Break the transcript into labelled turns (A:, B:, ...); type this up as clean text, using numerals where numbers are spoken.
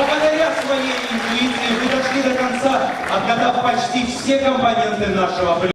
A: Благодаря своей интуиции вы дошли до конца, отгадав почти все компоненты нашего блюда.